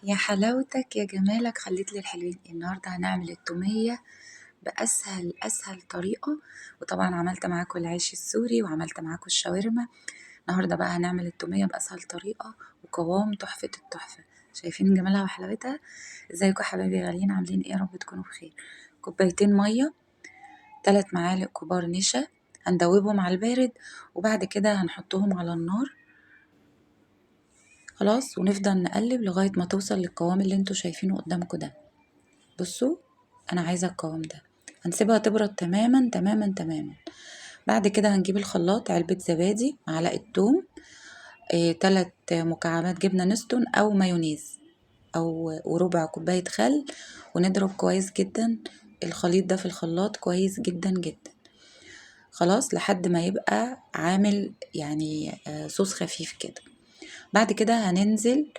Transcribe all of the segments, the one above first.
يا حلاوتك يا جمالك، خليت لي الحلوين. النهارده هنعمل التومية بأسهل أسهل طريقة، وطبعا عملت معاكم العيش السوري وعملت معاكم الشاورما. النهارده بقى هنعمل التومية بأسهل طريقة وقوام تحفة التحفة. شايفين جمالها وحلاوتها؟ ازيكم يا حبايبي غاليين، عاملين ايه؟ يا رب تكونوا بخير. كوبايتين مية، 3 معالق كبار نشا، هندوبهم على البارد وبعد كده هنحطهم على النار خلاص، ونفضل نقلب لغاية ما توصل للقوام اللي انتوا شايفينه قدامكم ده. بصوا انا عايزة القوام ده. هنسيبها تبرد تماما تماما تماما. بعد كده هنجيب الخلاط، علبة زبادي، معلقة توم، 3 مكعبات جبنة نستون او مايونيز، وربع كوباية خل، ونضرب كويس جدا الخليط ده في الخلاط كويس جدا جدا خلاص، لحد ما يبقى عامل صوص خفيف كده. بعد كده هننزل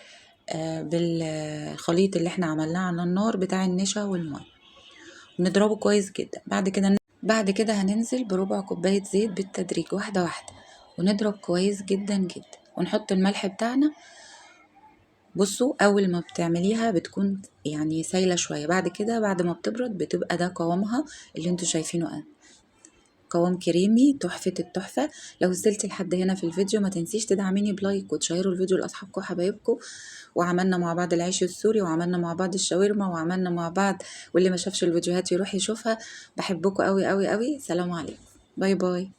بالخليط اللي احنا عملناه على النار بتاع النشا والميه، ونضربه كويس جدا. بعد كده هننزل بربع كوباية زيت بالتدريج، واحدة واحدة، ونضرب كويس جدا جدا، ونحط الملح بتاعنا. بصوا اول ما بتعمليها بتكون سايلة شوية، بعد كده بعد ما بتبرد بتبقى ده قوامها اللي انتوا شايفينه ده، قوام كريمي تحفة التحفة. لو وصلتي لحد هنا في الفيديو ما تنسيش تدعميني بلايك وتشيروا الفيديو لأصحابكم وحبايبكم. وعملنا مع بعض العيش السوري، وعملنا مع بعض الشاورما، وعملنا مع بعض، واللي ما شافش الفيديوهات يروح يشوفها. بحبكم قوي قوي قوي. سلام عليكم، باي باي.